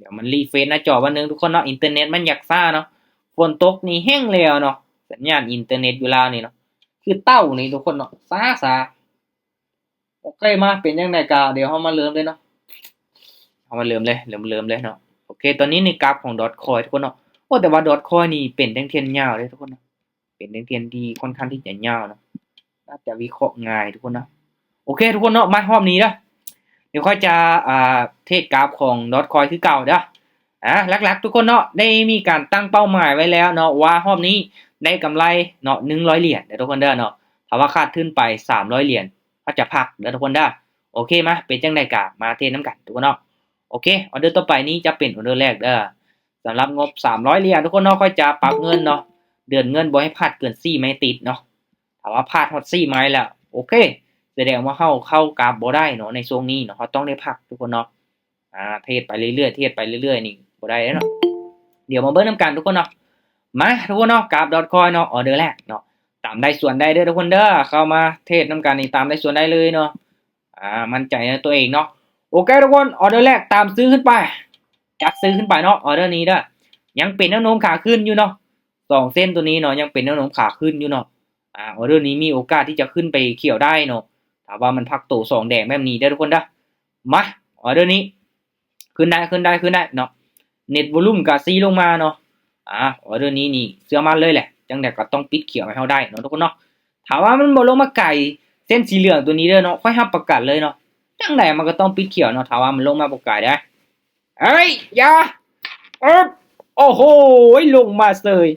ດຽວມັນຣີເຟຣຊໜ້າຈໍບາດໜຶ່ງທຸກຄົນເນາະ, ອິນເຕີເນັດມັນຢາກຊ້າເນາະ. ຝົນຕົກນີ້ແຮງແລ້ວເນາະ, ສັນຍານອິນເຕີເນັດຢູ່ລາວນີ້ເນາະ ຄືເຕົ່ານີ້ທຸກຄົນເນາະ, ຊ້າໆ. ໂອເຄ ມາ ເປັນຈັ່ງໃດກະດຽວເຮົາມາເລີ່ມເລີຍເນາະ, ເຮົາມາເລີ່ມເລີຍ ເລີ່ມ ເລີ່ມເລີຍເນາະ. ໂອເຄ ຕອນນີ້ໃນກາບຂອງດອດຄອຍທຸກຄົນເນາະ, ໂອ້ ແຕ່ວ່າດອດຄອຍນີ້ເປັນແທ່ງທຽນຍາວເດ້ທຸກຄົນເນາະ, ເປັນແທ່ງທຽນທີ່ຄ່ອນຂ້າງທີ່ຈະຍາວເນາະ, ໜ້າຈະວິເຄາະງ່າຍທຸກຄົນເນາະ. ໂອເຄທຸກຄົນເນາະ, ມາຮອບນີ້ເດີ ດຽວຂ້ອຍຈະ ອ່າ ເທຣດກາບຂອງດອດຄອຍຄືເກົ່າເດີ. ອ່າ ຫຼັກໆທຸກຄົນເນາະ ໄດ້ມີການຕັ້ງເປົ້າໝາຍໄວ້ແລ້ວເນາະ ວ່າຮອບນີ້ໄດ້ກຳໄລເນາະ ໜຶ່ງຮ້ອຍຫຼຽນເດີທຸກຄົນເດີເນາະ. ຖ້າວ່າຂາດທຶນໄປສາມຮ້ອຍຫຼຽນ ເຮົາຈະພັກເດີທຸກຄົນເດີ. ໂອເຄ ມາ ເປັນຈັ່ງໃດກະມາເທຣດນຳກັນທຸກຄົນເນາະ. ໂອເຄ ອອເດີຕໍ່ໄປນີ້ຈະເປັນອອເດີແລກເດີ. ສຳລັບງົບສາມຮ້ອຍຫຼຽນທຸກຄົນເນາະ, ຂ້ອຍຈະປັບເງິນເນາະ, ເດືອນເງິນບໍ່ໃຫ້ພາດເກີນສີ່ໄມ້ຕິດເນາະ. ຖ້າວ່າພາດຮອດສີ່ໄມ້ແລ້ວ ໂອເຄ ສະແດງວ່າເຮົາເຂົ້າກາບບໍ່ໄດ້ເນາະ ໃນຊ່ວງນີ້ເນາະ, ເຮົາຕ້ອງໄດ້ພັກທຸກຄົນເນາະ. ອ່າ ເທຣດໄປເລື້ອຍໆ ເທຣດໄປເລື້ອຍໆ ນີ້ບໍ່ໄດ້ເດ້ເນາະ. ດຽວມາເບິ່ງນຳກັນທຸກຄົນເນາະ. ມາທຸກຄົນເນາະ, ກາບດອດຄອຍເນາະ, ອອເດີແລກເນາະ, ຕາມໄດ້ສວນໄດ້ເດີທຸກຄົນເດີ. ເຂົ້າມາເທຣດນຳກັນນີ້ ຕາມໄດ້ສວນໄດ້ເລີຍເນາະ. ອ່າ ໝັ້ນໃຈໃນຕົວເອງເນາະ. ໂອເຄທຸກຄົນ, ອອເດີແລກ ຕາມຊື້ຂຶ້ນໄປ, ຈັດຊື້ຂຶ້ນໄປເນາະ. ອອເດີນີ້ເດີ ຍັງເປັນແນວໂນ້ມຂາຂຶ້ນຢູ່ເນາະ, ສອງເສັ້ນຕົວນີ້ເນາະ ຍັງເປັນແນວໂນ້ມຂາຂຶ້ນຢູ່ເນາະ. ອ່າ ອອເດີນີ້ມີໂອກາດທີ່ຈະຂຶ້ນໄປຂຽວໄດ້ເນາະ ຖ້າວ່າມັນພັກໂຕສອງແດງແບບນີ້ເດີທຸກຄົນເດີ. ມາ ອອເດີນີ້ ຂຶ້ນໄດ້ ຂຶ້ນໄດ້ ຂຶ້ນໄດ້ເນາະ. ເນັດວອລຸ່ມກະຊີ້ລົງມາເນາະ. ອ່າ ອອເດີນີ້ນີ້ເຊື່ອໝັ້ນເລີຍແຫຼະ, ຈັ່ງໃດກໍຕ້ອງປິດຂຽວໃຫ້ເຮົາໄດ້ເນາະທຸກຄົນເນາະ. ຖ້າວ່າມັນບໍ່ລົງມາໄກເສັ້ນສີເຫຼືອງຕົວນີ້ເດີເນາະ, ຂ້ອຍຮັບປະກັນເລີຍເນາະ, ຈັ່ງໃດມັນກໍຕ້ອງປິດຂຽວເນາະ ຖ້າວ່າມັນລົງມາບໍ່ໄກເດ້. ເອີຍ ຢ່າ ເອີບ ໂອ້ໂຫ ລົງມາເສີຍ.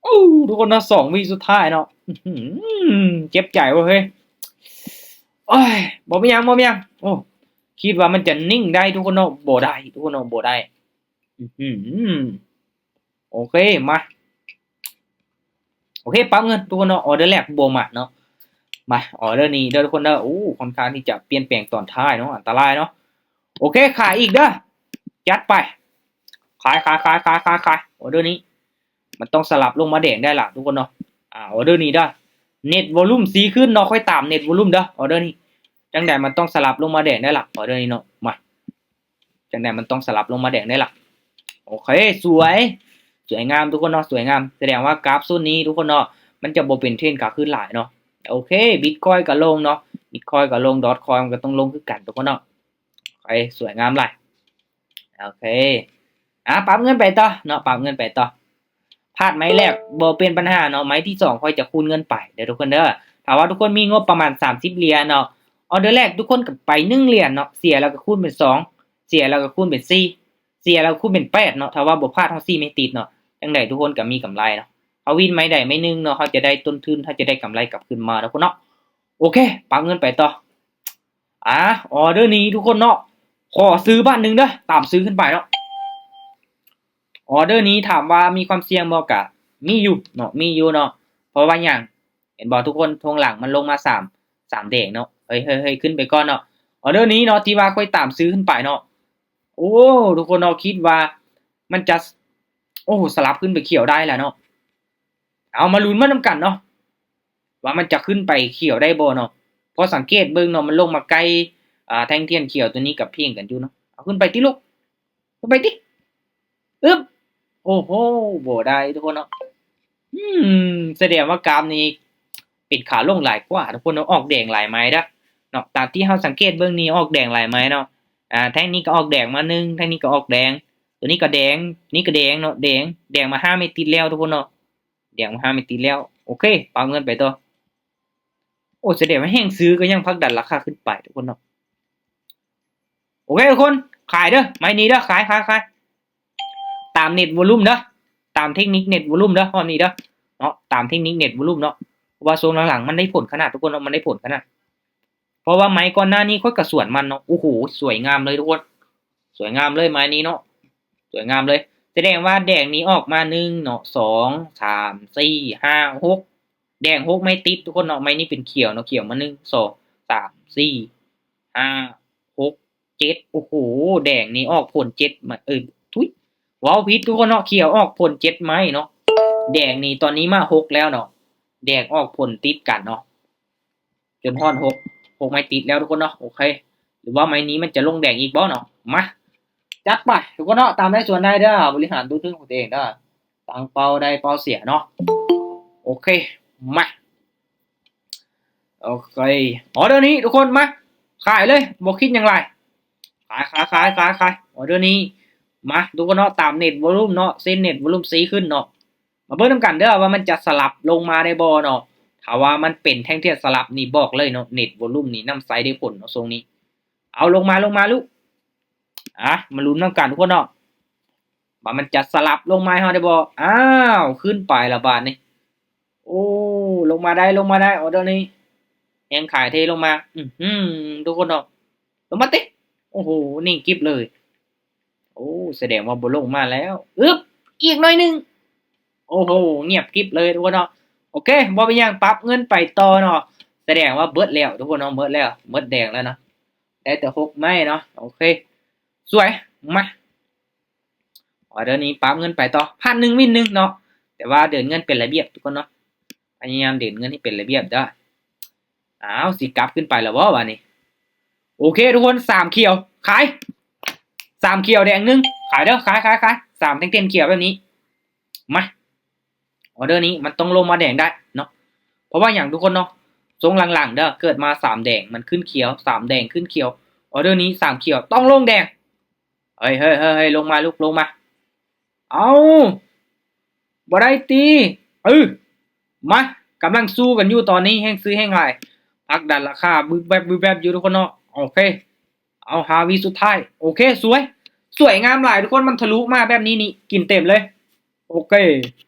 ໂອ້ ທຸກຄົນເນາະ, ສອງວິສຸດທ້າຍເນາະ. ອື ເຈັບໃຈເວີ້ຍ ເຮີ້ຍ. ໂອ້ຍ ບໍ່ມີຫຍັງ ບໍ່ມີຫຍັງ. ໂອ້ ຄິດວ່າມັນຈະນິ່ງໄດ້ທຸກຄົນເນາະ, ບໍ່ໄດ້ທຸກຄົນເນາະ, ບໍ່ໄດ້. ອື ໂອເຄ ມາ ໂອເຄ ປັບເງິນທຸກຄົນເນາະ. ອອເດີແລກບໍ່ມາເນາະ. ມາ ອອເດີນີ້ເດີທຸກຄົນເດີ. ໂອ້ ຄ່ອນຂ້າງທີ່ຈະປ່ຽນແປງຕອນທ້າຍເນາະ, ອັນຕະລາຍເນາະ. ໂອເຄ ຂາຍອີກເດີ, ຈັດໄປ ຂາຍ ຂາຍ ຂາຍ ຂາຍ ຂາຍ ຂາຍ. ອອເດີນີ້ມັນຕ້ອງສະຫຼັບລົງມາແດງໄດ້ລະທຸກຄົນເນາະ. ອ່າ ອອເດີນີ້ເດີ ເນັດວອລຸ່ມຊີ້ຂຶ້ນເນາະ, ຂ້ອຍຕາມເນັດວອລຸ່ມເດີ. ອອເດີນີ້ຈັ່ງໃດມັນຕ້ອງສະຫຼັບລົງມາແດງໄດ້ລະ, ອອເດີນີ້ເນາະ. ມາ ຈັ່ງໃດມັນຕ້ອງສະຫຼັບລົງມາແດງໄດ້ລະ. ໂອເຄ ສວຍ ສວຍງາມທຸກຄົນເນາະ, ສວຍງາມ. ສະແດງວ່າກາບໂຊນນີ້ທຸກຄົນເນາະ ມັນຈະບໍ່ເປັນເທຣນຂາຂຶ້ນຫຼາຍເນາະ. ໂອເຄ ບິດຄອຍກໍລົງເນາະ, ບິດຄອຍກໍລົງ, ດອດຄອຍມັນກໍຕ້ອງລົງຄືກັນທຸກຄົນເນາະ. ໂອເຄ ສວຍງາມຫຼາຍ. ໂອເຄ ອ່າ ປັບເງິນໄປຕໍ່ເນາະ, ປັບເງິນໄປຕໍ່. ພາດໄມ້ແລກບໍ່ເປັນບັນຫາເນາະ, ໄມ້ທີສອງຂ້ອຍຈະຄູນເງິນໄປເດີທຸກຄົນເດີ. ຖ້າວ່າທຸກຄົນມີງົບປະມານສາມສິບຫຼຽນເນາະ, ອອເດີແລກທຸກຄົນກໍໄປໜຶ່ງຫຼຽນເນາະ, ເສຍແລ້ວກໍຄູນເປັນສອງ, ເສຍແລ້ວກໍຄູນເປັນສີ່, ເສຍແລ້ວຄູນເປັນແປດເນາະ. ຖ້າວ່າບໍ່ພາດຮອດສີ່ໄມ້ຕິດເນາະ, ຈັ່ງໃດທຸກຄົນກໍມີກຳໄລເນາະ. ເຮົາວິນໄມ້ໃດໄມ້ໜຶ່ງເນາະ, ເຮົາຈະໄດ້ຕົ້ນທຶນ, ເຮົາຈະໄດ້ກຳໄລກັບຄືນມາເນາະທຸກຄົນເນາະ. ໂອເຄ ປັບເງິນໄປຕໍ່. ອ່າ ອອເດີນີ້ທຸກຄົນເນາະ, ຂໍຊື້ບາດໜຶ່ງເດີ, ຕາມຊື້ຂຶ້ນໄປເນາະ. ອອເດີນີ້ຖາມວ່າມີຄວາມສ່ຽງບໍ່? ກະມີຢູ່ເນາະ, ມີຢູ່ເນາະ. ເພາະວ່າຫຍັງ? ເຫັນບໍ່ທຸກຄົນ? ທາງຫຼັງມັນລົງມາສາມ ສາມແດງເນາະ. ເຮີ້ຍໆໆ ຂຶ້ນໄປກ່ອນເນາະ. ອອເດີນີ້ເນາະ ທີ່ວ່າຂ້ອຍຕາມຊື້ຂຶ້ນໄປເນາະ. ໂອ້ ທຸກຄົນເນາະ, ຄິດວ່າມັນຈະ ໂອ້ ສະຫຼັບຂຶ້ນໄປຂຽວໄດ້ລະເນາະ. ເອົາ ມາລຸ້ນມານຳກັນເນາະ ວ່າມັນຈະຂຶ້ນໄປຂຽວໄດ້ບໍ່ເນາະ. ເພາະສັງເກດເບິ່ງເນາະ ມັນລົງມາໃກ້ ອ່າ ແທ່ງທຽນຂຽວຕົວນີ້ກັບພຽງກັນຢູ່ເນາະ. ເອົາ ຂຶ້ນໄປຕິລູກ, ຂຶ້ນໄປຕິ. ອຶບ ໂອ້ໂຫ ບໍ່ໄດ້ທຸກຄົນເນາະ. ອືມ ສະແດງວ່າກາບນີ້ເປັນຂາລົງຫຼາຍກວ່າທຸກຄົນເນາະ, ອອກແດງຫຼາຍໄມ້ເດີເນາະ. ຕາມທີ່ເຮົາສັງເກດເບິ່ງນີ້ ອອກແດງຫຼາຍໄມ້ເນາະ. ອ່າ ແທ່ງນີ້ກໍອອກແດງມາໜຶ່ງ, ແທ່ງນີ້ກໍອອກແດງ, ຕົວນີ້ກໍແດງ, ນີ້ກໍແດງເນາະ, ແດງ, ແດງມາຫ້າເມັດຕິດແລ້ວທຸກຄົນເນາະ. ແດງມາຫ້າເມັດຕິດແລ້ວ. ໂອເຄ ປັບເງິນໄປຕໍ່. ໂອ້ ສະແດງວ່າແຮງຊື້ກໍຍັງຜັກດັນລາຄາຂຶ້ນໄປທຸກຄົນເນາະ. ໂອເຄທຸກຄົນ ຂາຍເດີ ໄມ້ນີ້ເດີ ຂາຍ ຂາຍ ຂາຍ. ຕາມເນັດວອລຸ່ມເດີ ຕາມເທັກນິກເນັດວອລຸ່ມເດີ ຮອບນີ້ເດີເນາະ, ຕາມເທັກນິກເນັດວອລຸ່ມເນາະ. ເພາະວ່າຊ່ວງຫຼັງໆມັນໄດ້ຜົນຂະໜາດທຸກຄົນເນາະ, ມັນໄດ້ຜົນຂະໜາດ. ເພາະວ່າໄມ້ກ່ອນໜ້ານີ້ຂ້ອຍກໍສວນມັນເນາະ. ໂອ້ໂຫ ສວຍງາມເລີຍທຸກຄົນ ສວຍງາມເລີຍໄມ້ນີ້ເນາະ ສວຍງາມເລີຍ. ສະແດງວ່າແດງນີ້ອອກມາໜຶ່ງເນາະ ສອງ ສາມ ສີ່ ຫ້າ ຫົກ ແດງຫົກໄມ້ຕິດທຸກຄົນເນາະ. ໄມ້ນີ້ເປັນຂຽວເນາະ ຂຽວມາໜຶ່ງ ສອງ ສາມ ສີ່ ຫ້າ ຫົກ ເຈັດ. ໂອ້ໂຫ ແດງນີ້ອອກຜົນເຈັດໄມ້ ເອີ ທຸຍ ເວົ້າຜິດທຸກຄົນເນາະ ຂຽວອອກຜົນເຈັດໄມ້ເນາະ. ແດງນີ້ຕອນນີ້ມາຫົກແລ້ວເນາະ ແດງອອກຜົນຕິດກັນເນາະ. ຈົນຮອດຫົກ ຫົກໄມ້ຕິດແລ້ວທຸກຄົນເນາະ. ໂອເຄ ຫຼືວ່າໄມ້ນີ້ມັນຈະລົງແດງອີກບໍ່ເນາະ. ມາ ຈັດໄປທຸກຄົນເນາະ ຕາມໃດສ່ວນໃດເດີ ບໍລິຫານຕົວທຶນຂອງຕົວເອງເດີ ຕັ້ງເປົ້າໄດ້ເປົ້າເສຍເນາະ. ໂອເຄ ມາ ໂອເຄ ອໍເດີນີ້ທຸກຄົນ ມາ ຂາຍເລີຍ ບໍ່ຄິດຫຍັງຫຼາຍ ຂາຍ ຂາຍ ຂາຍ ຂາຍ ຂາຍ ອໍເດີນີ້ ມາ ທຸກຄົນເນາະ ຕາມເນັດວອລຸມເນາະ ເຊັນເນັດວອລຸມຊີຂຶ້ນເນາະ. ມາເບິ່ງນຳກັນເດີວ່າມັນຈະສະຫຼັບລົງມາໄດ້ບໍ່ເນາະ. ຖ້າວ່າມັນເປັນແທ່ງທຽນສະຫຼັບນີ້ ບອກເລີຍເນາະ ເນັດວອລຸມນີ້ນຳໃຊ້ໄດ້ຜົນເນາະ ຊ່ວງນີ້. ເອົາ ລົງມາ ລົງມາ ລຸກ ອ່ະ ມາລຸ້ນນຳກັນທຸກຄົນເນາະ ວ່າມັນຈະສະຫຼັບລົງມາໃຫ້ເຮົາໄດ້ບໍ່. ອ້າວ ຂຶ້ນໄປລະບາດນີ້. ໂອ້ ລົງມາໄດ້ ລົງມາໄດ້ ອໍເດີນີ້ ແຮງຂາຍເທລົງມາ. ອືຫື ທຸກຄົນເນາະ ລົງມາຕິ. ໂອ້ໂຫ ນິ່ງກິບເລີຍ. ໂອ້ ສະແດງວ່າບໍ່ລົງມາແລ້ວ. ອຶບ ອີກໜ້ອຍໜຶ່ງ. ໂອ້ໂຫ ງຽບກິບເລີຍທຸກຄົນເນາະ. ໂອເຄ ບໍ່ເປັນຫຍັງ ປັບເງິນໄປຕໍ່ເນາະ. ສະແດງວ່າເບິດແລ້ວທຸກຄົນເນາະ ເບິດແລ້ວ ເບິດແດງແລ້ວເນາະ. ໄດ້ແຕ່ຫົກໄມ້ເນາະ. ໂອເຄ ສວຍ ມາ ອໍເດີນີ້ປັບເງິນໄປຕໍ່ ພັນໜຶ່ງວິນໜຶ່ງເນາະ. ແຕ່ວ່າເດີນເງິນເປັນລະບຽບທຸກຄົນເນາະ ພະຍາຍາມເດີນເງິນໃຫ້ເປັນລະບຽບເດີ. ອ້າວ ຊິກັບຂຶ້ນໄປແລ້ວບໍ່ບາດນີ້. ໂອເຄທຸກຄົນ ສາມຂຽວ ຂາຍ ສາມຂຽວແດງໜຶ່ງ ຂາຍເດີ ຂາຍ ຂາຍ ຂາຍ ສາມແທ່ງຂຽວແບບນີ້. ມາ ອໍເດີນີ້ມັນຕ້ອງລົງມາແດງໄດ້ເນາະ. ເພາະວ່າຫຍັງທຸກຄົນເນາະ ຊ່ວງຫຼັງໆເດີ ເກີດມາສາມແດງ ມັນຂຶ້ນຂຽວ ສາມແດງຂຶ້ນຂຽວ. ອໍເດີນີ້ສາມຂຽວ ຕ້ອງລົງແດງ. ເຮີ້ຍ ເຮີ້ຍ ເຮີ້ຍ ເຮີ້ຍ ລົງມາ ລຸກ ລົງມາ. ເອົາ ບໍ່ໄດ້ຕິ. ເອີ ມາ ກຳລັງສູ້ກັນຢູ່ຕອນນີ້ ແຮງຊື້ແຮງຂາຍ ຜັກດັນລາຄາບຶບແວບບຶບແວບຢູ່ທຸກຄົນເນາະ. ໂອເຄ ເອົາ ຫ້າວິສຸດທ້າຍ. ໂອເຄ ສວຍ ສວຍງາມຫຼາຍທຸກຄົນ ມັນທະລຸມາແບບນີ້ນີ້ ກິນເຕັມເລີຍ. ໂອເຄ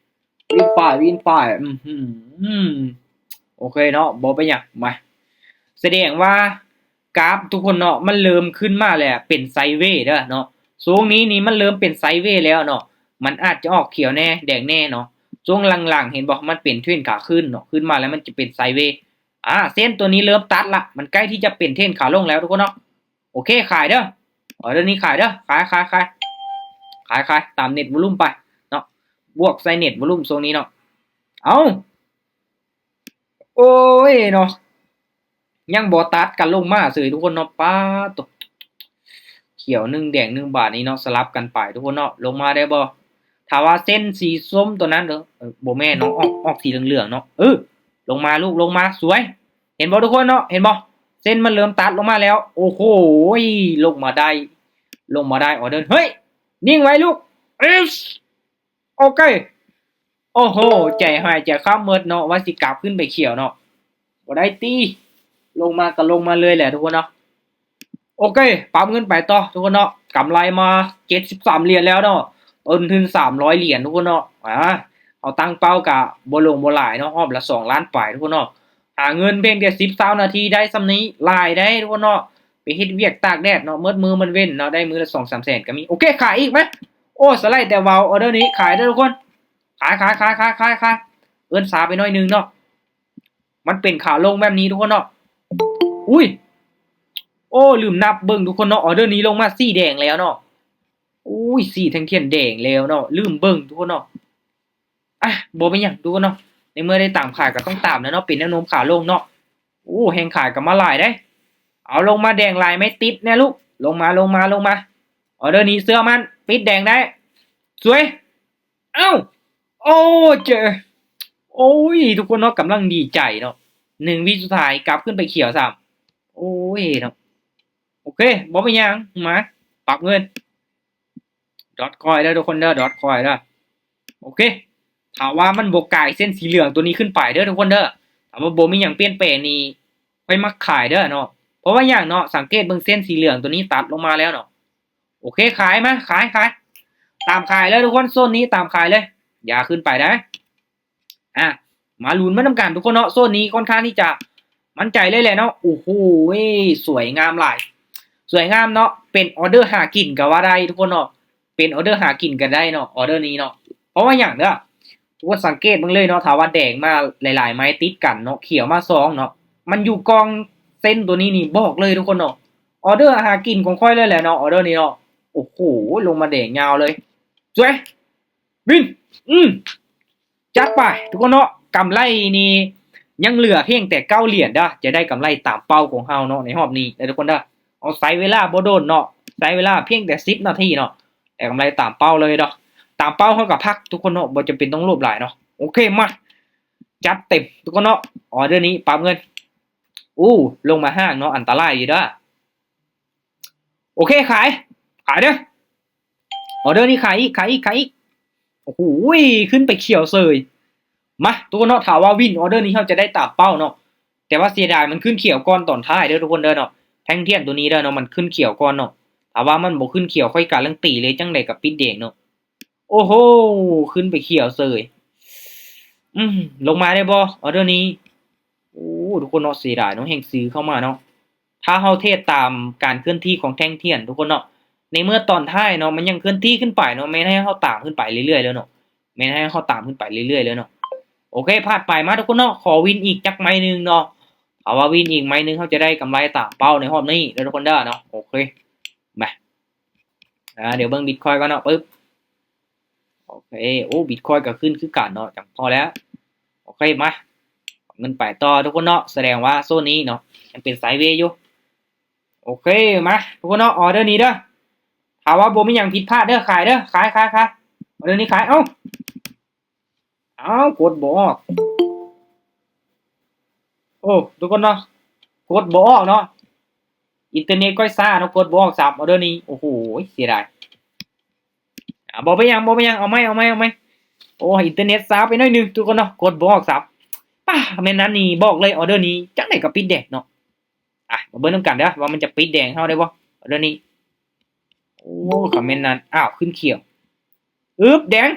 ວິນໄປ ວິນໄປ ອືຫື ໂອເຄເນາະ ບໍ່ເປັນຫຍັງ. ມາ ສະແດງວ່າກາບທຸກຄົນເນາະ ມັນເລີ່ມຂຶ້ນມາແລ້ວ ເປັນໄຊເວເດີເນາະ. ຊ່ວງນີ້ນີ້ມັນເລີ່ມເປັນໄຊເວແລ້ວເນາະ ມັນອາດຈະອອກຂຽວແດ່ ແດງແດ່ເນາະ. ຊ່ວງຫຼັງໆ ເຫັນບໍ່ ມັນເປັນເທຣນຂາຂຶ້ນເນາະ ຂຶ້ນມາແລ້ວມັນຈະເປັນໄຊເວ. ອ່າ ເສັ້ນຕົວນີ້ເລີ່ມຕັດລະ ມັນໃກ້ທີ່ຈະເປັນເທຣນຂາລົງແລ້ວທຸກຄົນເນາະ. ໂອເຄ ຂາຍເດີ ອໍເດີນີ້ຂາຍເດີ ຂາຍ ຂາຍ ຂາຍ ຂາຍ ຂາຍ ຕາມເນັດວອລຸມໄປເນາະ ບວກໃສ່ເນັດວອລຸມຊ່ວງນີ້ເນາະ. ເອົ້າ ໂອ້ຍເນາະ ຍັງບໍ່ຕັດກັນລົງມາເສີຍທຸກຄົນເນາະ. ປາດໂຕ ຂຽວໜຶ່ງແດງໜຶ່ງບາດນີ້ເນາະ ສະຫຼັບກັນໄປທຸກຄົນເນາະ. ລົງມາໄດ້ບໍ່ ຖ້າວ່າເສັ້ນສີສົ້ມຕົວນັ້ນເດີ ເອີ ບໍ່ແມ່ນເນາະ ອອກ ອອກສີເຫຼືອງໆເນາະ. ເອີ ລົງມາລູກ ລົງມາ ສວຍ. ເຫັນບໍ່ທຸກຄົນເນາະ ເຫັນບໍ່ ເສັ້ນມັນເລີ່ມຕັດລົງມາແລ້ວ. ໂອ້ໂຫ ລົງມາໄດ້ ລົງມາໄດ້ ອໍເດີ ເຮີ້ຍ ນິ່ງໄວ້ລູກ ເອີສ ໂອເຄ ໂອ້ໂຫ ໃຈຫາຍໃຈຄຳໝົດເນາະ ວ່າຊິກັບຂຶ້ນໄປຂຽວເນາະ ບໍ່ໄດ້ຕິ. ລົງມາກໍລົງມາເລີຍແຫຼະທຸກຄົນເນາະ. ໂອເຄ ປັບເງິນໄປຕໍ່ທຸກຄົນເນາະ ກຳໄລມາເຈັດສິບສາມຫຼຽນແລ້ວເນາະ ຕົ້ນທຶນສາມຮ້ອຍຫຼຽນທຸກຄົນເນາະ. ອ່າ ເຮົາຕັ້ງເປົ້າກະບໍ່ລົງບໍ່ຫຼາຍເນາະ ຮອບລະສອງລ້ານປາຍທຸກຄົນເນາະ. ຫາເງິນພຽງແຕ່ສິບ ຊາວນາທີໄດ້ສ່ຳນີ້ ຫຼາຍໄດ໋ທຸກຄົນເນາະ ໄປເຮັດວຽກຕາກແດດເນາະ ໝົດມື້ມັນເວັ້ນເນາະ ໄດ້ມື້ລະສອງສາມແສນກໍມີ. ໂອເຄ ຂາຍອີກມາ ໂອ້ ສະໄລແຕ່ເວົ້າ ອໍເດີນີ້ຂາຍເດີທຸກຄົນ ຂາຍ ຂາຍ ຂາຍ ຂາຍ ຂາຍ ເອີ້ນຊ້າໄປໜ້ອຍໜຶ່ງເນາະ ມັນເປັນຂາລົງແບບນີ້ທຸກຄົນເນາະ. ອຸ້ຍ ໂອ້ ລືມນັບເບິ່ງທຸກຄົນເນາະ ອໍເດີນີ້ລົງມາສີແດງແລ້ວເນາະ. ອຸ້ຍ ສີແທ່ງທຽນແດງແລ້ວເນາະ ລືມເບິ່ງທຸກຄົນເນາະ. ອ່ະ ບໍ່ເປັນຫຍັງທຸກຄົນເນາະ ໃນເມື່ອໄດ້ຕາມຂາຍກໍຕ້ອງຕາມແຫຼະເນາະ ເປັນແນວໂນ້ມຂາລົງເນາະ. ໂອ້ ແຮງຂາຍກໍມາຫຼາຍເດ້. ເອົາ ລົງມາແດງຫຼາຍໄມ້ຕິດແນ່ລູກ ລົງມາ ລົງມາ ລົງມາ. ອໍເດີນີ້ເຊື່ອໝັ້ນ ປິດແດງໄດ້ ສວຍ. ເອົ້າ ໂອ້ ເຈ ໂອ້ຍ ທຸກຄົນເນາະ ກຳລັງດີໃຈເນາະ ໜຶ່ງວິສຸດທ້າຍກັບຂຶ້ນໄປຂຽວຊ້ຳ. ໂອ້ຍເນາະ ໂອເຄ ບໍ່ເປັນຫຍັງ ມາ ປັບເງິນ ດອດຄອຍເດີທຸກຄົນເດີ ດອດຄອຍເດີ. ໂອເຄ ຖ້າວ່າມັນບໍ່ກາຍເສັ້ນສີເຫຼືອງຕົວນີ້ຂຶ້ນໄປເດີທຸກຄົນເດີ ຖ້າວ່າບໍ່ມີຫຍັງປ່ຽນແປງນີ້ ຂ້ອຍມັກຂາຍເດີເນາະ. ເພາະວ່າຫຍັງເນາະ ສັງເກດເບິ່ງເສັ້ນສີເຫຼືອງຕົວນີ້ຕັດລົງມາແລ້ວເນາະ. ໂອເຄ ຂາຍມາ ຂາຍ ຂາຍ ຕາມຂາຍເລີຍທຸກຄົນ ໂຊນນີ້ຕາມຂາຍເລີຍ ຢ່າຂຶ້ນໄປໄດ໋. ອ່ະ ມາລຸ້ນມານຳກັນທຸກຄົນເນາະ ໂຊນນີ້ຂ້ອນຂ້າງທີ່ຈະໝັ້ນໃຈເລີຍແຫຼະເນາະ. ໂອ້ໂຫ ສວຍງາມຫຼາຍ ສວຍງາມເນາະ ເປັນອໍເດີຫາກິນກໍວ່າໄດ້ທຸກຄົນເນາະ ເປັນອໍເດີຫາກິນກໍໄດ້ເນາະ ອໍເດີນີ້ເນາະ. ເພາະວ່າຫຍັງເດີ ທຸກຄົນສັງເກດເບິ່ງເລີຍເນາະ ຖ້າວ່າແດງມາຫຼາຍໆໄມ້ຕິດກັນເນາະ ຂຽວມາຊອງເນາະ ມັນຢູ່ກ່ອງເສັ້ນຕົວນີ້ນີ້ ບອກເລີຍທຸກຄົນເນາະ ອໍເດີຫາກິນຂອງຂ້ອຍເລີຍແຫຼະເນາະ ອໍເດີນີ້ເນາະ. ໂອ້ໂຫ ລົງມາແດງຍາວເລີຍ ສວຍ ວິນ ອືມ ຈັດໄປທຸກຄົນເນາະ. ກຳໄລນີ້ຍັງເຫຼືອພຽງແຕ່ເກົ້າຫຼຽນເດີ ຈະໄດ້ກຳໄລຕາມເປົ້າຂອງເຮົາເນາະ ໃນຮອບນີ້ເດີທຸກຄົນເດີ. ເຮົາໃຊ້ເວລາບໍ່ດົນເນາະ ໃຊ້ເວລາພຽງແຕ່ສິບນາທີເນາະ ໄດ້ກຳໄລຕາມເປົ້າເລີຍເນາະ. ຕາມເປົ້າເຮົາກໍພັກທຸກຄົນເນາະ ບໍ່ຈຳເປັນຕ້ອງໂລບຫຼາຍເນາະ. ໂອເຄ ມາ ຈັດເຕັມທຸກຄົນເນາະ. ອໍເດີນີ້ປັບເງິນ. ໂອ້ ລົງມາຫ້າງເນາະ ອັນຕະລາຍຢູ່ເດີ້. ໂອເຄ ຂາຍ ຂາຍເດີ້. ອໍເດີນີ້ຂາຍອີກ ຂາຍອີກ ຂາຍອີກ. ໂອ້ໂຫ ຂຶ້ນໄປຂຽວເສີຍ. ມາ ທຸກຄົນເນາະ ຖ້າວ່າວິນອໍເດີນີ້ ເຮົາຈະໄດ້ຕາມເປົ້າເນາະ. ແຕ່ວ່າເສຍດາຍມັນຂຶ້ນຂຽວກ່ອນຕອນທ້າຍເດີ້ທຸກຄົນເດີ້ເນາະ. ແທ່ງທຽນໂຕນີ້ເດີ້ເນາະ ມັນຂຶ້ນຂຽວກ່ອນເນາະ. ຖ້າວ່າມັນບໍ່ຂຶ້ນຂຽວ ຂ້ອຍກາລັນຕີເລີຍ ຈັ່ງໃດກໍປິດແດງເນາະ. ໂອ້ໂຫ ຂຶ້ນໄປຂຽວເສີຍ. ອືມ ລົງມາໄດ້ບໍ່ ອໍເດີນີ້? ໂອ້ ທຸກຄົນເນາະ ເສຍດາຍເນາະ ແຮງຊື້ເຂົ້າມາເນາະ. ຖ້າເຮົາເທຣດຕາມການເຄື່ອນທີ່ຂອງແທ່ງທຽນທຸກຄົນເນາະ ໃນເມື່ອຕອນທ້າຍເນາະ ມັນຍັງເຄື່ອນທີ່ຂຶ້ນໄປເນາະ ແມ່ນໃຫ້ເຮົາຕາມຂຶ້ນໄປເລື້ອຍໆເລີຍເນາະ ແມ່ນໃຫ້ເຮົາຕາມຂຶ້ນໄປເລື້ອຍໆເລີຍເນາະ. ໂອເຄ ພາດໄປ. ມາທຸກຄົນເນາະ ຂໍວິນອີກຈັກໄມ້ໜຶ່ງເນາະ. ຖ້າວ່າວິນອີກໄມ້ໜຶ່ງ ເຮົາຈະໄດ້ກຳໄລຕາມເປົ້າໃນຮອບນີ້ເດີ້ທຸກຄົນເດີ້ເນາະ. ໂອເຄ ມາ ອ່າ ດຽວເບິ່ງບິດຄອຍກ່ອນເນາະ. ປຶບ ໂອເຄ ໂອ້ ບິດຄອຍກໍຂຶ້ນຄືກັນເນາະ ຈັ່ງພໍແລ້ວ. ໂອເຄ ມາ ເອົາເງິນໄປຕໍ່ທຸກຄົນເນາະ. ສະແດງວ່າໂຊນນີ້ເນາະ ຍັງເປັນໄຊເວຢູ່. ໂອເຄ ມາທຸກຄົນເນາະ ອໍເດີນີ້ເດີ້. ຖ້າວ່າບໍ່ມີຫຍັງຜິດພາດເດີ້ ຂາຍເດີ້ ຂາຍ ຂາຍ ຂາຍ. ອໍເດີນີ້ຂາຍ. ເອົ້າ ເອົ້າ ກົດບໍ່ອອກ. ໂອ້ ທຸກຄົນເນາະ ກົດບໍ່ອອກເນາະ. ອິນເຕີເນັດຂ້ອຍຊ້າເນາະ ກົດບໍ່ອອກຊ້ຳ ອໍເດີນີ້. ໂອ້ໂຫ ເສຍດາຍ. ອ່າ ບໍ່ເປັນຫຍັງ ບໍ່ເປັນຫຍັງ ເອົາໃໝ່ ເອົາໃໝ່ ເອົາໃໝ່. ໂອ້ ອິນເຕີເນັດຊ້າໄປໜ້ອຍໜຶ່ງທຸກຄົນເນາະ ກົດບໍ່ອອກຊ້ຳ. ປ້າ ແມ່ນນັ້ນນີ້ ບອກເລີຍ ອໍເດີນີ້ ຈັ່ງໃດກໍປິດແດງເນາະ. ອ່ະ ມາເບິ່ງນຳກັນເດີ້ ວ່າມັນຈະປິດແດງເຮົາໄດ້ບໍ່ ອໍເດີນີ້. ໂອ້ ຄອມເມັນນັ້ນ ອ້າວ ຂຶ້ນຂຽວ ອຶບ ແດງ.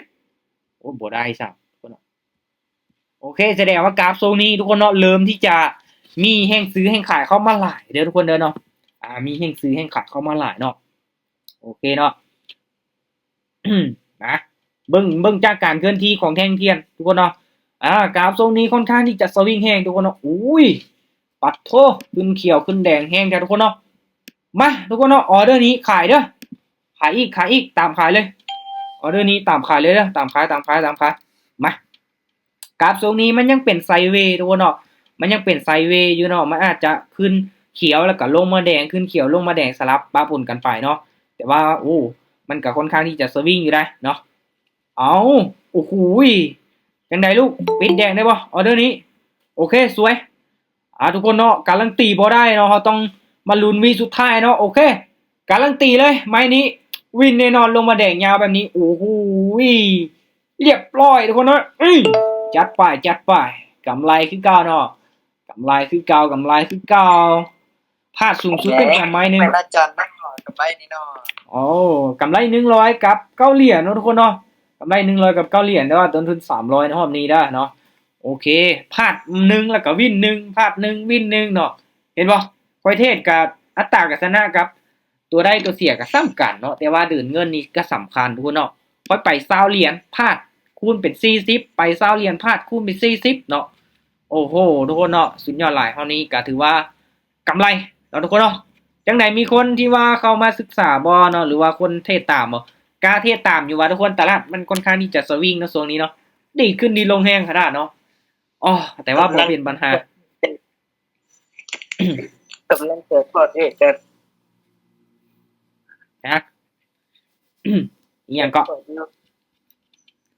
ໂອ້ ບໍ່ໄດ້ຊ້ຳ. ໂອເຄ ສະແດງວ່າກາບຊ່ວງນີ້ທຸກຄົນເນາະ ເລີ່ມທີ່ຈະມີແຮງຊື້ແຮງຂາຍເຂົ້າມາຫຼາຍເດີ້ທຸກຄົນເດີ້ເນາະ. ອ່າ ມີແຮງຊື້ແຮງຂາຍເຂົ້າມາຫຼາຍເນາະ. ໂອເຄເນາະ ນະ ເບິ່ງ ເບິ່ງຈາກການເຄື່ອນທີ່ຂອງແທ່ງທຽນທຸກຄົນເນາະ. ອ່າ ກາບຊ່ວງນີ້ຄ່ອນຂ້າງທີ່ຈະສະວິງແຮງທຸກຄົນເນາະ. ໂອ້ຍ ປັດໂທ ຂຶ້ນຂຽວຂຶ້ນແດງແຮງແທ້ທຸກຄົນເນາະ. ມາທຸກຄົນເນາະ ອໍເດີນີ້ຂາຍເດີ້ ຂາຍອີກ ຂາຍອີກ ຕາມຂາຍເລີຍ. ອໍເດີນີ້ຕາມຂາຍເລີຍເດີ້ ຕາມຂາຍ ຕາມຂາຍ ຕາມຂາຍ. ມາ ກາບຊ່ວງນີ້ມັນຍັງເປັນໄຊເວທຸກຄົນເນາະ ມັນຍັງເປັນໄຊເວຢູ່ເນາະ. ມັນອາດຈະຂຶ້ນຂຽວແລ້ວກໍລົງມາແດງ ຂຶ້ນຂຽວລົງມາແດງ ສະຫຼັບປະປົນກັນໄປເນາະ. ແຕ່ວ່າ ໂອ້ ມັນກໍຄ່ອນຂ້າງທີ່ຈະສະວິງຢູ່ໄດ໋ເນາະ. ເອົ້າ ໂອ້ໂຫ ຈັ່ງໃດລູກ ປິດແດງໄດ້ບໍ່ ອໍເດີນີ້? ໂອເຄ ສວຍ. ອ່າ ທຸກຄົນເນາະ ກາລັນຕີບໍ່ໄດ້ເນາະ ເຮົາຕ້ອງມາລຸ້ນວິສຸດທ້າຍເນາະ. ໂອເຄ ກາລັນຕີເລີຍ ໄມ້ນີ້ວິນແນ່ນອນ ລົງມາແດງຍາວແບບນີ້. ໂອ້ໂຫ ລຽບຮ້ອຍທຸກຄົນເນາະ. ອື ຈັດໄປ ຈັດໄປ ກຳໄລຄືເກົ່າເນາະ ກຳໄລຄືເກົ່າ ກຳໄລຄືເກົ່າ. ພາດສູງສຸດເປັນກຳໄລໜຶ່ງ ແມ່ນອາຈານເນາະ ກຳໄລນີ້ເນາະ. ໂອ້ ກຳໄລໜຶ່ງຮ້ອຍກັບເກົ້າຫຼຽນເນາະທຸກຄົນເນາະ ກຳໄລໜຶ່ງຮ້ອຍກັບເກົ້າຫຼຽນ ແຕ່ວ່າຕົ້ນທຶນສາມຮ້ອຍໃນຮອບນີ້ເດີ້ເນາະ. ໂອເຄ ພາດໜຶ່ງແລ້ວກໍວິນໜຶ່ງ ພາດໜຶ່ງວິນໜຶ່ງເນາະ. ເຫັນບໍ່ ຂ້ອຍເທດກັບອັດຕາການຊະນະກັບຕົວໄດ້ຕົວເສຍກໍສ່ຳກັນເນາະ ແຕ່ວ່າເດີນເງິນນີ້ກໍສຳຄັນທຸກຄົນເນາະ. ຂ້ອຍໄປຊາວຫຼຽນ ພາດຄູນເປັນສີ່ສິບ ໄປຊາວຫຼຽນ ພາດຄູນເປັນສີ່ສິບເນາະ. ໂອ້ໂຫ ທຸກຄົນເນາະ ສຸດຍອດຫຼາຍ. ເຮົານີ້ກໍຖືວ່າ ກຳໄລເນາະທຸກຄົນເນາະ. ຈັ່ງໃດ ມີຄົນທີ່ວ່າເຂົ້າມາສຶກສາບໍ່ເນາະ ຫຼືວ່າຄົນເທດຕາມບໍ່? ກະເທດຕາມຢູ່ວ່າທຸກຄົນ ຕະຫຼາດມັນຄ່ອນຂ້າງທີ່ຈະສະວິງເນາະ ຊ່ວງນີ້ເນາະ ດີຂຶ້ນດີລົງແຮງຂະໜາດເນາະ. ອໍ ແຕ່ວ່າບໍ່ເປັນບັນຫາ ກຳລັງເປີດພອດເອກ ຮະ? ອີ່ຫຍັງເກາະ?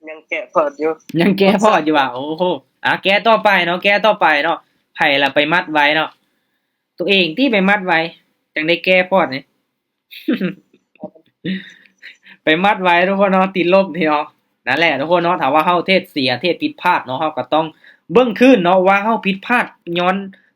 ຍັງແກະພອດຢູ່ ຍັງແກະພອດຢູ່ວ່າ. ໂອ້ໂຫ ອ່າ ແກະຕໍ່ໄປເນາະ ແກະຕໍ່ໄປເນາະ. ໃຜລະໄປມັດໄວ້ເນາະ? ໂຕເອງຕິໄປມັດໄວ້ ຈັ່ງໄດ້ແກະພອດນີ້ ໄປມັດໄວ້ທຸກຄົນເນາະ ຕິດລົບນີ້ເນາະ. ນັ້ນແຫຼະທຸກຄົນເນາະ ຖ້າວ່າເຮົາເທດເສຍ ເທດຜິດພາດເນາະ ເຮົາກໍຕ້ອງເບິ່ງຄືນເນາະວ່າເຮົາຜິດພາດຍ້ອນ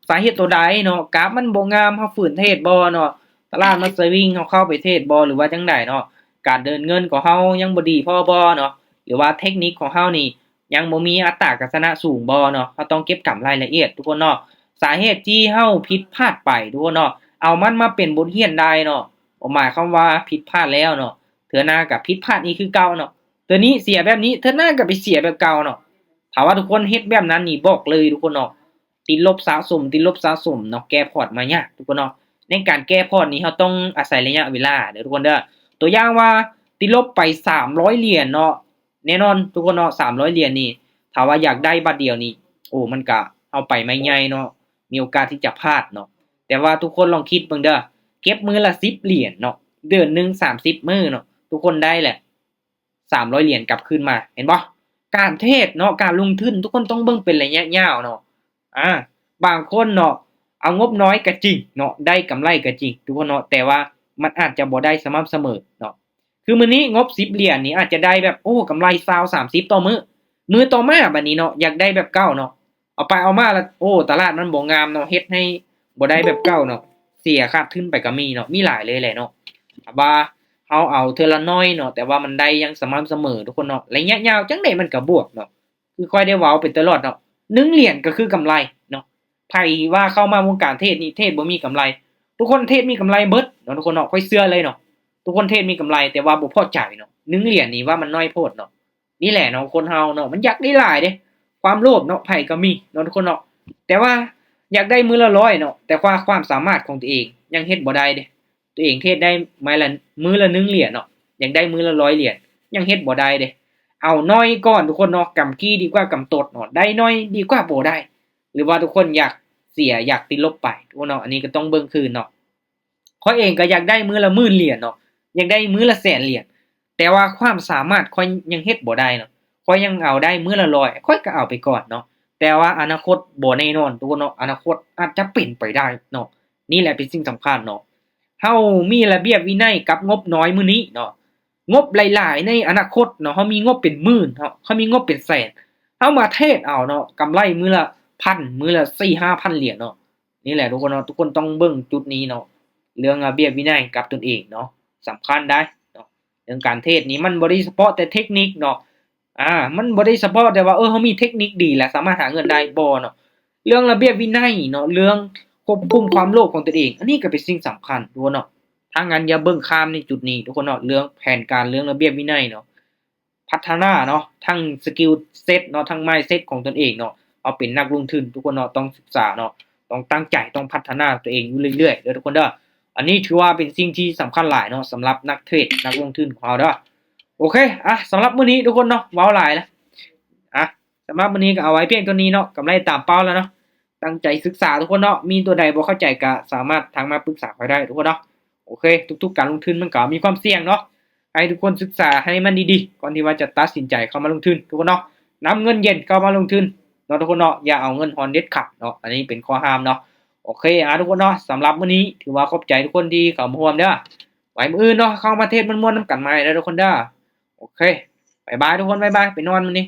ສາເຫດຕົວໃດເນາະ. ກາບມັນບໍ່ງາມ ເຮົາຝືນເທດບໍ່ເນາະ? ຕະຫຼາດມັນສະວິງ ເຮົາເຂົ້າໄປເທດບໍ່ ຫຼືວ່າຈັ່ງໃດເນາະ? ການເດີນເງິນຂອງເຮົາຍັງບໍ່ດີພໍບໍ່ເນາະ ຫຼືວ່າເທັກນິກຂອງເຮົານີ້ຍັງບໍ່ມີອັດຕາການຊະນະສູງບໍ່ເນາະ? ເຮົາຕ້ອງເກັບກຳລາຍລະອຽດທຸກຄົນເນາະ. ສາເຫດທີ່ເຮົາຜິດພາດໄປທຸກຄົນເນາະ ເອົາມັນມາເປັນບົດຮຽນໄດ້ເນາະ. ບໍ່ໝາຍຄວາມວ່າຜິດພາດແລ້ວເນາະ ເທື່ອໜ້າກໍຜິດພາດອີກຄືເກົ່າເນາະ. ເທື່ອນີ້ເສຍແບບນີ້ ເທື່ອໜ້າກໍໄປເສຍແບບເກົ່າເນາະ. ຖ້າວ່າທຸກຄົນເຮັດແບບນັ້ນນີ້ ບອກເລີຍທຸກຄົນເນາະ ຕິດລົບສະສົມ ຕິດລົບສະສົມເນາະ ແກ້ພອດມາຍາກທຸກຄົນເນາະ. ໃນການແກ້ພອດນີ້ ເຮົາຕ້ອງອາໄສໄລຍະເວລາເດີ້ທຸກຄົນເດີ້. ຕົວຢ່າງວ່າຕິດລົບໄປສາມຮ້ອຍຫຼຽນເນາະ ແນ່ນອນທຸກຄົນເນາະ ສາມຮ້ອຍຫຼຽນນີ້ ຖ້າວ່າຢາກໄດ້ບາດດຽວນີ້ ໂອ້ ມັນກະ ເຮົາໄປໄມ້ໃຫຍ່ເນາະ ມີໂອກາດທີ່ຈະພາດເນາະ. ແຕ່ວ່າທຸກຄົນລອງຄິດເບິ່ງເດີ້ ເກັບມື້ລະສິບຫຼຽນເນາະ ເດືອນໜຶ່ງສາມສິບມື້ເນາະ ທຸກຄົນໄດ້ແຫຼະ ສາມຮ້ອຍຫຼຽນກັບຄືນມາ ເຫັນບໍ່? ການເທຣດເນາະ ການລົງທຶນ ທຸກຄົນຕ້ອງເບິ່ງເປັນໄລຍະຍາວເນາະ. ອາ ບາງຄົນເນາະ ເອົາງົບນ້ອຍກໍຈິງເນາະ ໄດ້ກຳໄລກໍຈິງ ທຸກຄົນເນາະ ແຕ່ວ່າມັນອາດຈະບໍ່ໄດ້ສະໝ່ຳສະເໝີເນາະ. ຄືມື້ນີ້ງົບສິບຫຼຽນນີ້ອາດຈະໄດ້ແບບ ໂອ້ ກຳໄລຊາວສາມສິບຕໍ່ມື້ ມື້ຕໍ່ມາບັດນີ້ເນາະ ຢາກໄດ້ແບບເກົ່າເນາະ ເອົາໄປເອົາມາລະ ໂອ້ ຕະຫຼາດມັນບໍ່ງາມເນາະ ເຮັດໃຫ້ບໍ່ໄດ້ແບບເກົ່າເນາະ ເສຍຂາດທຶນໄປກໍມີເນາະ ມີຫຼາຍເລີຍແຫຼະເນາະ. ຖ້າວ່າເຮົາເອົາເທື່ອລະໜ້ອຍເນາະ ແຕ່ວ່າມັນໄດ້ຢ່າງສະໝ່ຳສະເໝີ ທຸກຄົນເນາະ ໄລຍະຍາວຈັ່ງໃດມັນກໍບວກເນາະ. ຄືຂ້ອຍໄດ້ເວົ້າໄປຕະຫຼອດເນາະ ໜຶ່ງຫຼຽນກໍຄືກຳໄລເນາະ. ໃຜວ່າເຂົ້າມາວົງການເທຣດນີ້ ເທຣດບໍ່ມີກຳໄລ ທຸກຄົນເທຣດມີກຳໄລເບິດເນາະ ທຸກຄົນເນາະ ຂ້ອຍເຊື່ອເລີຍເນາະ. ທຸກຄົນເທຣດມີກຳໄລ ແຕ່ວ່າບໍ່ພໍໃຈເນາະ ໜຶ່ງຫຼຽນນີ້ວ່າມັນໜ້ອຍໂພດເນາະ. ນີ້ແຫຼະເນາະ ຄົນເຮົາເນາະ ມັນຢາກໄດ້ຫຼາຍເດ້ ຄວາມໂລບເນາະ ໃຜກໍມີເນາະ ທຸກຄົນເນາະ. ແຕ່ວ່າຢາກໄດ້ມື້ລະຮ້ອຍເນາະ ແຕ່ວ່າຄວາມສາມາດຂອງຕົວເອງຍັງເຮັດບໍ່ໄດ້ເດ້ ຕົວເອງເທຣດໄດ້ໄມ້ລະ ມື້ລະໜຶ່ງຫຼຽນເນາະ ຢາກໄດ້ມື້ລະຮ້ອຍຫຼຽນ ຍັງເຮັດບໍ່ໄດ້ເດ້. ເອົາໜ້ອຍກ່ອນ ທຸກຄົນເນາະ ກຳກີ້ດີກວ່າກຳຕົດເນາະ ໄດ້ໜ້ອຍດີກວ່າບໍ່ໄດ້. ຫຼືວ່າທຸກຄົນຢາກເສຍ ຢາກຕິດລົບໄປ ທຸກຄົນເນາະ ອັນນີ້ກໍຕ້ອງເບິ່ງຄືນເນາະ. ຂ້ອຍເອງກໍຢາກໄດ້ມື້ລະໝື່ນຫຼຽນເນາະ ຢາກໄດ້ມື້ລະແສນຫຼຽນ ແຕ່ວ່າຄວາມສາມາດຂ້ອຍຍັງເຮັດບໍ່ໄດ້ເນາະ. ຂ້ອຍຍັງເອົາໄດ້ມື້ລະຮ້ອຍ ຂ້ອຍກໍເອົາໄປກ່ອນເນາະ. ແຕ່ວ່າອະນາຄົດບໍ່ແນ່ນອນ ທຸກຄົນເນາະ ອະນາຄົດອາດຈະເປັນໄປໄດ້ເນາະ. ນີ້ແຫຼະເປັນສິ່ງສຳຄັນເນາະ ເຮົາມີລະບຽບວິໄນກັບງົບນ້ອຍມື້ນີ້ເນາະ ງົບຫຼາຍໆໃນອະນາຄົດເນາະ ເຮົາມີງົບເປັນໝື່ນເນາະ ເຮົາມີງົບເປັນແສນ ເຮົາມາເທຣດເອົາເນາະ ກຳໄລມື້ລະພັນ ມື້ລະສີ່ຫ້າພັນຫຼຽນເນາະ. ນີ້ແຫຼະທຸກຄົນເນາະ ທຸກຄົນຕ້ອງເບິ່ງຈຸດນີ້ເນາະ ເລື່ອງລະບຽບວິໄນກັບຕົນເອງເນາະ ສຳຄັນໄດ໋ເນາະ. ເລື່ອງການເທຣດນີ້ມັນບໍ່ໄດ້ສະເພາະແຕ່ເທັກນິກເນາະ ອາ ມັນບໍ່ໄດ້ສະເພາະແຕ່ວ່າ ເອີ ເຮົາມີເທັກນິກດີແລ້ວສາມາດຫາເງິນໄດ້ ບໍ່ເນາະ. ເລື່ອງລະບຽບວິໄນເນາະ ເລື່ອງຄວບຄຸມຄວາມໂລບຂອງຕົນເອງ ອັນນີ້ກໍເປັນສິ່ງສຳຄັນ ທຸກຄົນເນາະ. ທາງນັ້ນຢ່າເບິ່ງຂ້າມໃນຈຸດນີ້ ທຸກຄົນເນາະ ເລື່ອງແຜນການ ເລື່ອງລະບຽບວິໄນເນາະ ພັດທະນາເນາະ ທັງສະກິວເຊັດເນາະ ທັງມາຍເຊັດຂອງຕົນເອງເນາະ. ເຮົາເປັນນັກລົງທຶນ ທຸກຄົນເນາະ ຕ້ອງສຶກສາເນາະ ຕ້ອງຕັ້ງໃຈ ຕ້ອງພັດທະນາຕົວເອງຢູ່ເລື້ອຍໆເດີ ທຸກຄົນເດີ. ອັນນີ້ຖືວ່າເປັນສິ່ງທີ່ສຳຄັນຫຼາຍເນາະ ສຳລັບນັກເທຣດ ນັກລົງທຶນຂອງເຮົາເດີ. ໂອເຄ ອາ ສຳລັບມື້ນີ້ ທຸກຄົນເນາະ ເວົ້າຫຼາຍແລ້ວ ອາ ສຳລັບມື້ນີ້ກໍເອົາໄວ້ພຽງເທົ່ານີ້ເນາະ ກຳໄລຕາມເປົ້າແລ້ວເນາະ. ຕັ້ງໃຈສຶກສາ ທຸກຄົນເນາະ ມີຕົວໃດບໍ່ເຂົ້າໃຈກໍສາມາດທັກມາປຶກສາຂ້ອຍໄດ້ ທຸກຄົນເນາະ. ໂອເຄ ທຸກໆການລົງທຶນມັນກໍມີຄວາມສ່ຽງເນາະ ໃຫ້ທຸກຄົນສຶກສາໃຫ້ມັນດີໆ ກ່ອນທີ່ວ່າຈະຕັດສິນໃຈເຂົ້າມາລົງທຶນ ທຸກຄົນເນາະ. ນຳເງິນເຢັນເຂົ້າມາລົງທຶນເນາະ ທຸກຄົນເນາະ ຢ່າເອົາເງິນຮອນເດັດຂາດເນາະ ອັນນີ້ເປັນຂໍ້ຫ້າມເນາະ. ໂອເຄ ອາ ທຸກຄົນເນາະ ສຳລັບມື້ນີ້ຖືວ່າຂອບໃຈທຸກຄົນທີ່ເຂົ້າມາຮ່ວມເດີ. ໄວ້ມື້ອື່ນເນາະ ເຂົ້າມາເທຣດມ່ວນໆນຳກັນໃໝ່ເດີ ທຸກຄົນເດີ. ໂອເຄ ບາຍບາຍ ທຸກຄົນ ບາຍບາຍ ໄປນອນມື້ນີ້.